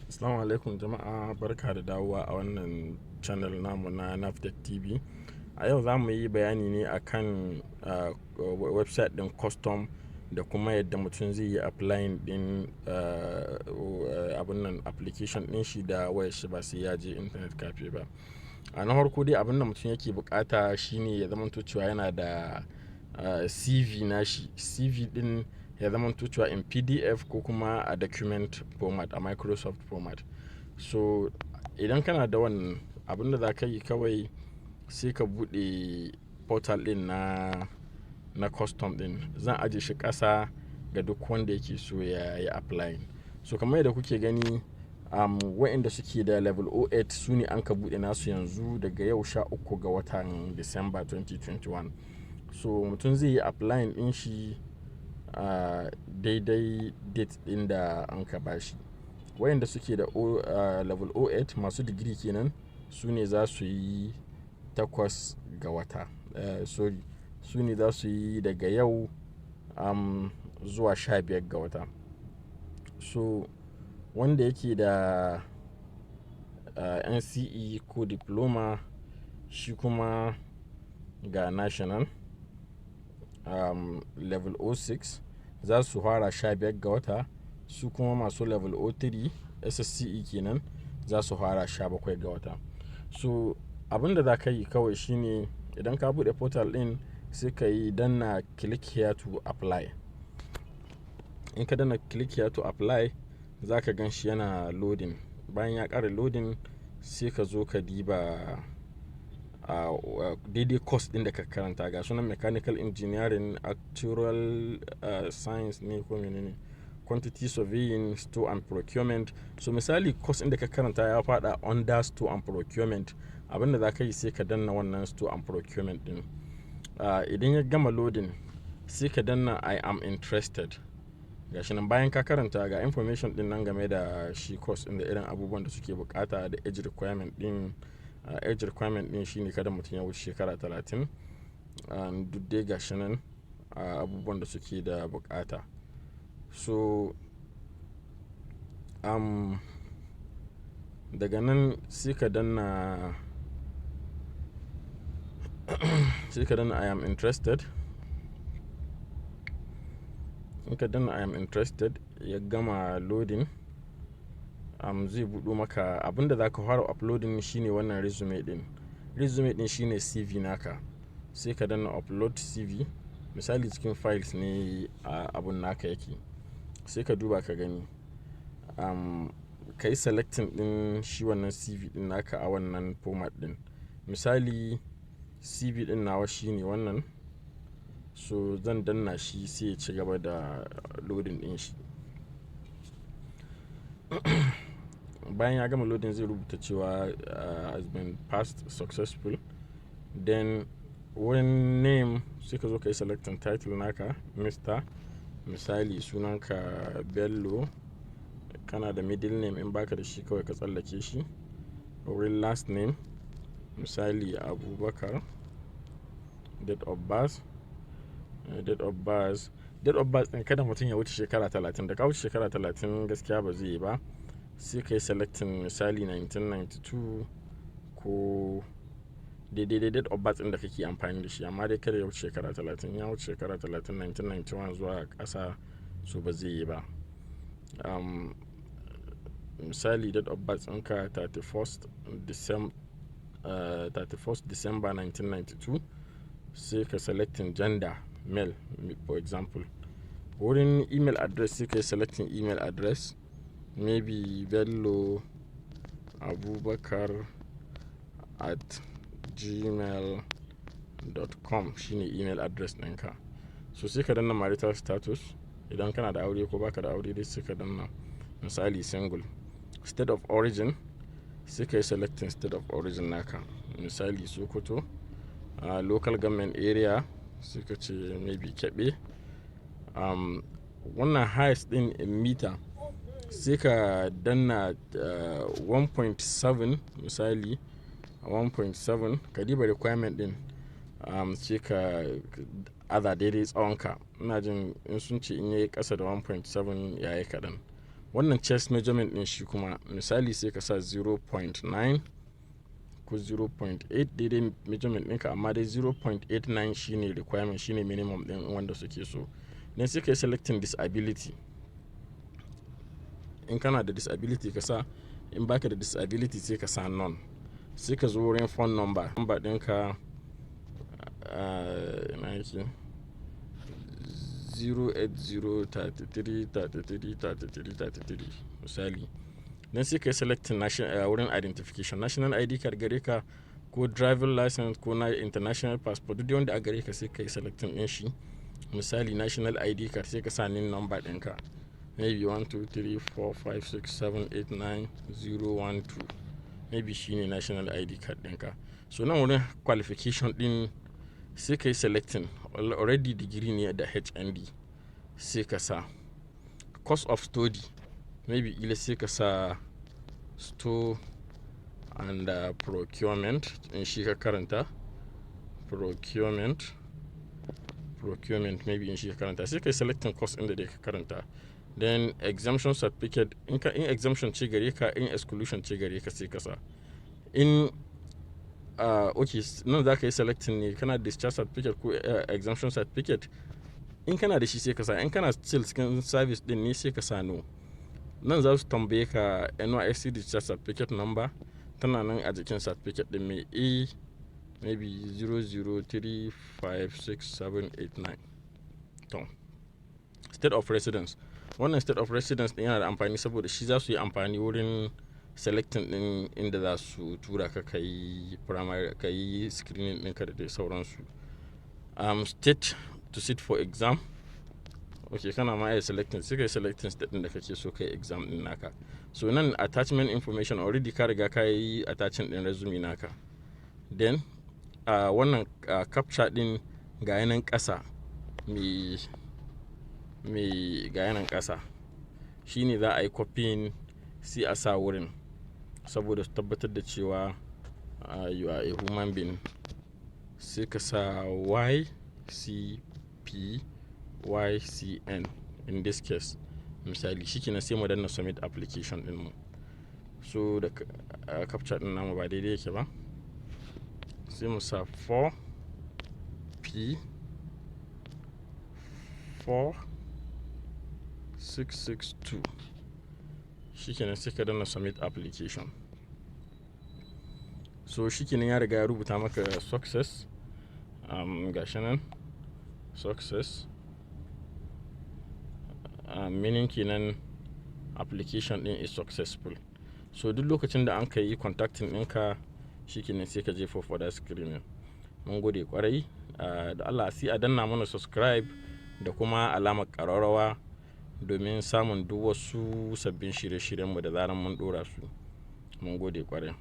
Assalamu alaikum jama'a, barka da dawowa a wannan channel namu na Naftech TV. A yau za mu yi bayani ne akan website ɗin custom da kuma yadda mutum zai yi applying ɗin abun nan application ɗin shi da wayar shi ba sai ya je internet cafe ba. A na farko dai, abin da mutum yake buƙata shine ya zamanto cewa yana da CV nashi. CV ɗin ya zamanto cewa in PDF ko kuma a document format, a Microsoft format. So idan kana da wannan, abin da za ka yi kawai sai ka buɗe portal ɗin na custom ɗin. Zan ajiye shi ƙasa ga duk wanda yake so ya yi applying. So kamar yadda kuke gani, waɗanda suke da level 08 su ne an ka buɗe nasu yanzu daga yau 13 ga watan Disamba 2021. So mutum zai yi applying ɗin shi daidai date ɗin da an ka ba shi. Waɗanda suke da level 08, masu digiri kenan, su ne za su yi 8 ga wata. Sorry, su ne za su yi daga yau zuwa 15 ga wata. So wanda yake da NCE ko diploma, shi kuma ga national level 06 za su fara 15 ga wata. Su kuma masu level 03, SSCE kenan, za su fara 17 ga wata. So abin da za ka yi kawai shine idan ka buɗe portal ɗin, sai ka yi danna "Click here to apply". In ka danna "Click here to apply", za ka gan shi yana loading. Bayan ya ƙare loading, sai ka zo ka diba daidai course ɗin da ka karanta. Ga sunan mechanical engineering, actuarial science ne ko mene ne, quantity surveying, store and procurement. So misali course ɗin da ka karanta ya faɗa under store and procurement, abin da za ka yi sai ka danna wannan store and procurement ɗin. Idan ya gama loading, sai ka danna "I am interested". Gashi nan, bayan ka karanta, ga information ɗin nan game da shi course ɗin da irin abubuwan da suke bukata da age requirement ɗin. Age requirement ɗin shine kada mutum ya wuce shekara 30. Duk dai gashi nan abubuwan da suke da bukata. So daga nan sai ka danna "I am interested". In ka danna "I am interested", ya gama loading, zai buɗo maka. Abin da za ka fara uploading shine wannan resume ɗin. Resume ɗin shine CV naka. Sai ka danna "Upload CV". Misali cikin files ne abun naka yake. Sai ka duba ka gani. Ka yi selecting ɗin shi wannan CV ɗin naka a wannan format ɗin. Misali CV ɗin nawa shine wannan. So zan danna shi, sai ya ci gaba da loading ɗin shi. Bayan ya gama loading, zai rubuta cewa has been passed successful. Then wurin name, sai ka zo ka yi selecting title naka, Mr. Misali sunanka Bello, kana da middle name, in baka da shi kawai ka tsallake shi. Wurin last name, misali Abubakar. Date of birth, date of birth, date of birth ɗin kada mutum ya wuce shekara 30. Da ka wuce shekara 30, gaskiya ba zai yi ba. Sai ka yi selecting misali 1992 ko daidai date of birth ɗin da kake amfani da shi, amma dai kada ya wuce shekara 30. Ya wuce shekara 30, 1991 zuwa ƙasa, so ba zai yi ba. Misali date of birth ɗinka 31st December, 31st December 1992, sai ka selecting gender male, for example. Wurin email address, sai ka yi selecting email address, maybe belloabubakar@gmail.com shine email address ɗinka. So sai ka danna marital status, idan kana da aure ko baka da aure dai, sai ka danna misali single. State of origin, sai ka yi selecting state of origin naka, misali Sokoto. Local government area, sai ka ce maybe Kebbi. Wannan height ɗin in meter, sai ka danna 1.7, misali 1.7. Ka diba requirement ɗin, sai ka aza daidai tsawonka. Ina jin in sun ce in yayi ƙasa da 1.7 yayi kaɗan. Wannan chest measurement din shi kuma, misali, sai ka sa 0.9 ko 0.8, daidai measurement ɗinka, amma dai 0.89 shine requirement, shine minimum ɗin wanda suke so. Then sai ka yi selecting disability. In kana da disability ka sa, in baka da disability sai ka sa none. Sai ka zo wurin phone number. Number ɗinka ina yake? 080 33 33 33 33, misali. Then sai ka yi selecting national, wurin identification, national ID card gare ka ko driving license ko na international passport, duk wanda a gare ka sai ka yi selecting ɗin shi. Misali, national ID card, sai ka sa NIN number ɗinka, maybe 1 2 3 4 5 6 7 8 9 0 1 2, maybe shine national ID card ɗinka. So nan wurin qualification ɗin sai ka yi selecting, already degree ne da HND, sai ka sa. Course of study, maybe ila sai ka sa store and procurement in shi ka karanta. Procurement, maybe in shi ka karanta, sai ka yi selecting course inda dai ka karanta. Then exemption certificate, in ka in exemption ce gare ka, in exclusion ce gare ka, sai ka sa. In okay, nan za ka yi selecting ne kana discharge certificate ko exemption certificate. In kana da shi sai ka sa, in kana still cikin service din ne sai ka sa no. Nan za su tambaye ka NYSC discharge certificate number, tana nan a jikin certificate din, mai A maybe 00356789. To, state of residence, wannan state of residence din yana da amfani saboda shi za su yi amfani wurin selecting din inda za su tura ka kai primary, ka yi screening ɗinka da dai sauransu. State to sit for exam, ok, kana ma iya selecting, sai kai selecting state din da kake so kai exam din naka. So nan attachment information, already ka riga ka yi attaching din resume naka. Then wannan captcha din ga yanan ƙasa, mai ga yanan ƙasa, shine za a yi copying sai a sa wurin saboda su tabbatar da cewa you are a human being. Sai ka sa YCPYCN in this case, misali. Shikenan, sai mu danna submit application din mu. So da captcha din namu ba daidai yake ba, sai mu sa 4 P 4 6 6 2. Shikenan, sai ka danna submit application. So shikenan, ya riga ya rubuta maka success. Gashi nan success, meaning kenan application din is successful. So duk lokacin da an ka yi contacting ɗinka, shikenan sai ka je for further screening. Mun gode kwarai. Da Allah sai a danna mana subscribe da kuma alamar ƙararrawa domin samun duk wasu sabbin shirye-shiryenmu da zaran mun ɗora su. Mun gode kwarai.